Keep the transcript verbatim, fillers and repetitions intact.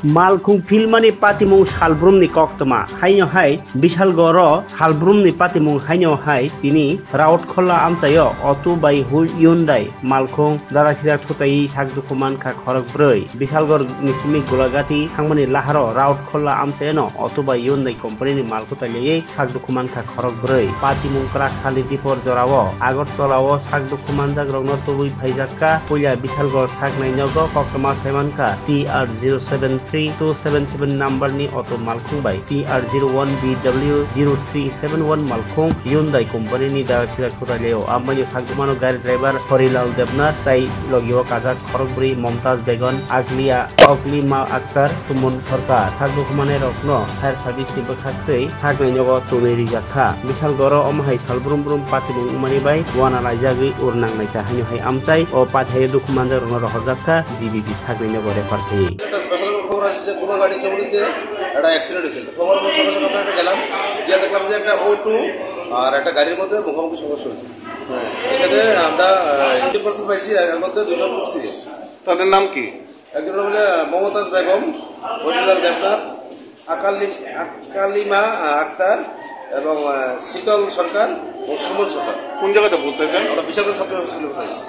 Malkhung philmani patimung salbrumni koktwma haino hai Bisalgoro salbrumni patimung haino hai tini Rautkhorla amchaio auto bai hu-, Hyundai malkhung dara sida khutai sak dukhu mankha khorok bwrwi. Bisalgor ni simi Golagati thangmani laharo Rautkhorla amchaino auto bai Hyundai company ni malkhung Taliwi sak dukhu mankha khorok bwrwi. Patimung kwrak sali dipor jorao Agartala o sak dukhu manjak rokno tubui phaijak kha. Puila Bisalgor sak nainogo koktwma sai mankha T R zero seven three two seven seven number ni auto malkhung bai T R zero one B W zero three seven one malkhung Hyundai company ni da sida khutai leo. Ambaini sak dukmano gari driver Horilal Debnath tai logio kajak khorok bwrwi Momtaz Begon, Aklia, Oklima Akhtar, Suman Sarkar. Sak dukhumanai rokno fire service ni bwkhak twi sak nainogo tonwi rijak kha. Bisalgoro omo hai sal brum brum patimung wngmani bai wana laijagwi ur nang naikha haino hai amchai o pathaio dukhu manjak rokno rohorjak kha G B B sak nainogo refer khawi. একটা স্পেশাল খবর আসছে যে কোনো গাড়ি চৌরিতে একটা অ্যাক্সিডেন্ট হয়েছে। খবর পেয়ে সঙ্গে সঙ্গে আমরা একটা গেলাম, গিয়ে দেখলাম যে একটা অটো আর একটা গাড়ির মধ্যে মুখোমুখি সংঘর্ষ হয়েছে। এখানে আমরা ইঞ্জুরি পার্সন পাইছি, এর মধ্যে দুজন খুব সিরিয়াস। তাদের নাম কি? একজন হলো মমতাজ বেগম, হরিলাল দেবনাথ, আকালি আকালিমা আক্তার এবং আহ, শীতল সরকার ও সুমন সরকার। কোন জায়গাতে পৌঁছেছেন? আমরা বিশালগড় সাব হসপিটালে পৌঁছেছি।